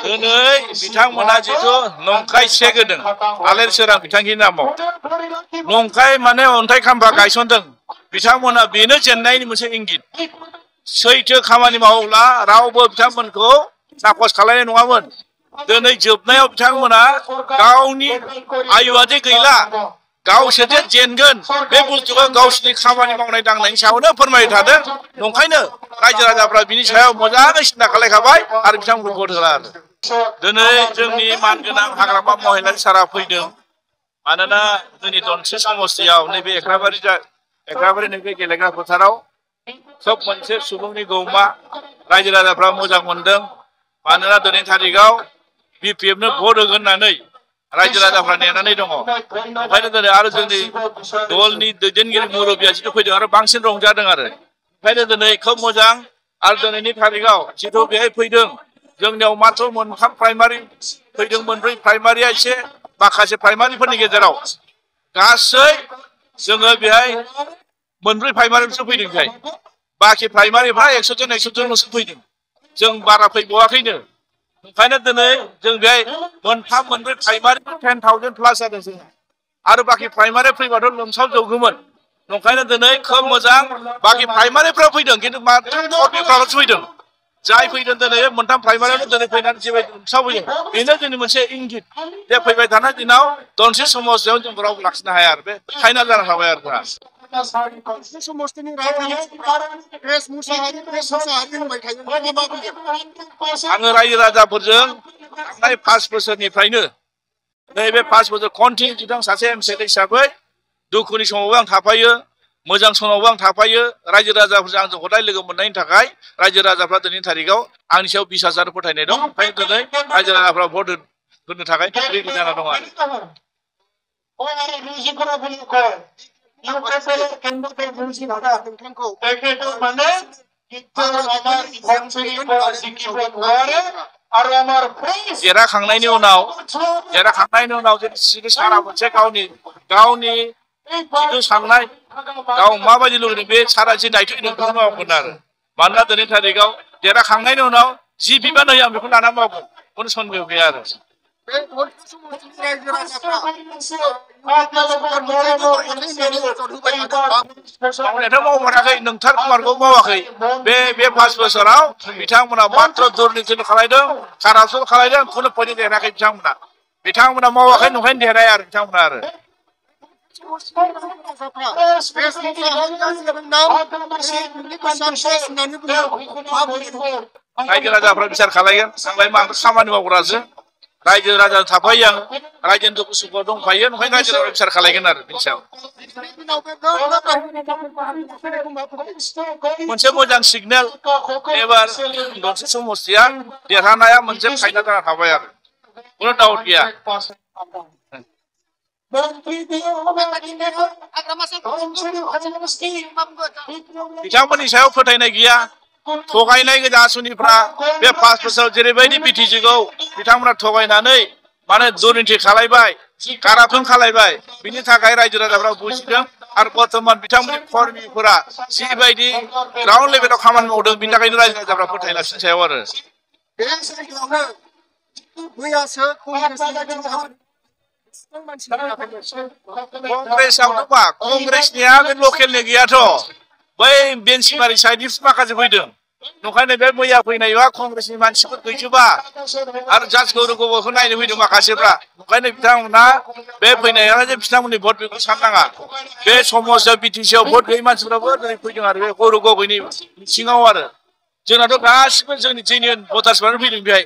दिनै बिथांमोना जिथु नंखाय सेगोदों आलेर सोरां बिथांनि नामाव नंखाय माने अन्थाइ खाम्फा गायसनदों बिथांमोना बेनो जेननायनि मोनसे इंगित सैथो खामानि मावोब्ला रावबो बिथांमोनखौ नाखस खालामनाय नङामोन दिनै जोबनायाव बिथांमोना गावनि आयुआदि गैला गावसोर जे जेनगोन बे बुस्थुखौ गावसोरनि खामानि मावनाय दांनायनि सायावनो फोरमायबाय थादों नंखायनो रायजो राजाफ्रा बिनि सायाव मोजाङै सिन्था खालामखाबाय आरो बिथांमोनखौ भट होला आरो दिनै जोंनि मानगोनां हाग्रामा महिलारि सारा फैदों मानोना जोंनि दनसे समस्तियाव नैबे एग्राबारि नैबे गेलेग्रा फोथाराव खोब मोनसे सुबुंनि गौमा रायजो राजाफ्रा मोजां मोनदों मानोना दिनै थारिखआव BPF नो भट होगोन होननानै रायजो राजाफ्रा नेनानै दङ ओंखायनो दिनै आरो जोंनि दलनि दैदेनगिरि मुरब्बिया जिथु फैदों आरो बांसिन रंजादों आरो ओंखायनो दिनै खोब मोजां आरो दिनैनि थारिखआव जिथु बेहाय फैदों जोंनियाव माथ्र मोनथाम प्राइमारि फैदों मोनब्रै प्राइमारिया एसे माखासे प्राइमारिफोरनि गेजेराव गासै जोङो बेहाय मोनब्रै प्राइमारिसो फैदों बेहाय बाखि प्राइमारिफ्रा 100 जनल'सो फैदों जों बारा फैबावाखैनो ओंखायनो दिनै जों बेहाय मोनथाम मोनब्रै प्राइमारि 10,000 प्लास जादों जों आरो बाखि प्राइमारि फैबाथ' लोमसावजोबगौमोन ओंखायनो दिनै खोब मोजां बाखि प्राइमारिफ्रा फैदों खिन्थु माथ्र कर्मिफ्राल'सो फैदों जाय फैदों दिनै मोनथाम प्राइमारियावनो दिनै फैनानै जेबायदि लोमसावफैदों बेनो जोंनि मोनसे इंगित जे फैबाय थानाय दिनाव दनसे समस्तियाव जोंखौ रावबो लाखिनो हाया आरो बे फाइनाल जाना थाबाय आरो दा आङो रायजो राजाफोरजों थांनाय 5 बोसोरनिफ्रायनो नैबे 5 बोसोर कन्टिनिउ जिथु सासे MCL हिसाबै दुखुनि समावबो आं थाफायो मोजां समावबो आं थाफायो रायजो राजाफोरजों आंजों हदाय लोगो मोननायनि थाखाय रायजो राजाफ्रा दिनैनि थारिखआव आंनि सायाव बिसास आरो फोथायनाय दं ओंखायनो दिनै रायजो राजाफ्रा भट होनो थाखाय रेडि जाना दं आरो जेराखांनायनि उनाव जुदि सारा मोनसे गावनि जिथु साननाय गाव माबायदि लुबैदों बे सारा जि दायित्व बेखौ मावगोन आरो मानोना दिनै थारिखआव देरहाखांनायनि उनाव जि बिबान होयो आं बेखौ लाना मावगोन खुनु सन्देह गैया आरो मावनायाथ' मावमाराखै नोंथार कुमारखौ मावाखै बे 5 बोसोराव बिथांमोना माथ्र दुर्नितिल खालायदों कारापसन खालायदों खुनु पइन्ट देराखै बिथांमोना मावाखै नंखायनो देरहाया आरो बिथांमोना आरो रायजो राजाफ्रा बिसार खालायगोन आंलाय मा खामानि मावग्रासो रायजो राजा थाफायो आं रायजोनि दुखु सुखुआव दंफायो ओंखायनो रायजो राजा बिसार खालायगोन आरो बिनि सायाव मोनसे मोजां सिगनेल एबार दनसे समस्तिया देरहानाया मोनसे फाइनाल जाना थाबाय आरो खुनु डाउट गैया बिथांमोननि सायाव फोथायनाय गैया थगायनाय गोजा आसुनिफ्रा बे 5 बोसोराव जेरैबायदि बिटिसिखौ बिथांमोना थगायनानै माने दुर्निति खालायबाय कारापसन खालायबाय बिनि थाखाय रायजो राजाफ्रा बुजिदों आरो बर्तमान बिथांमोननि कर्मिफोरा जिबायदि ग्राउन्ड लेभेलाव खामानि मावदों बिनि थाखायनो रायजो राजाफ्रा फोथायला बिनि सायाव आरो कंग्रेसआवनो मा कंग्रेसनिया बे लकेलनि गैयाथ' बै बेन्सिमारि साइडनिफ्राय माखासे फैदों नंखायनो बे मैया फैनायबा कंग्रेसनि मानसिफोर गैजोबा आरो जाज गौरबखौ नायनो फैदों माखासेफ्रा ओंखायनो बिथांमोना बे फैनाया जे बिथांमोननि भट बेखौ साननाङा बे समस्या बिटिसिआव भट गैयै मानसिफ्राबो दिनै फैदों आरो बे गौरब गगैनि सिङाव आरो जोंनाथ' गासिबो जोंनि जेनिउन भटार्सफ्रानो फैदों बेहाय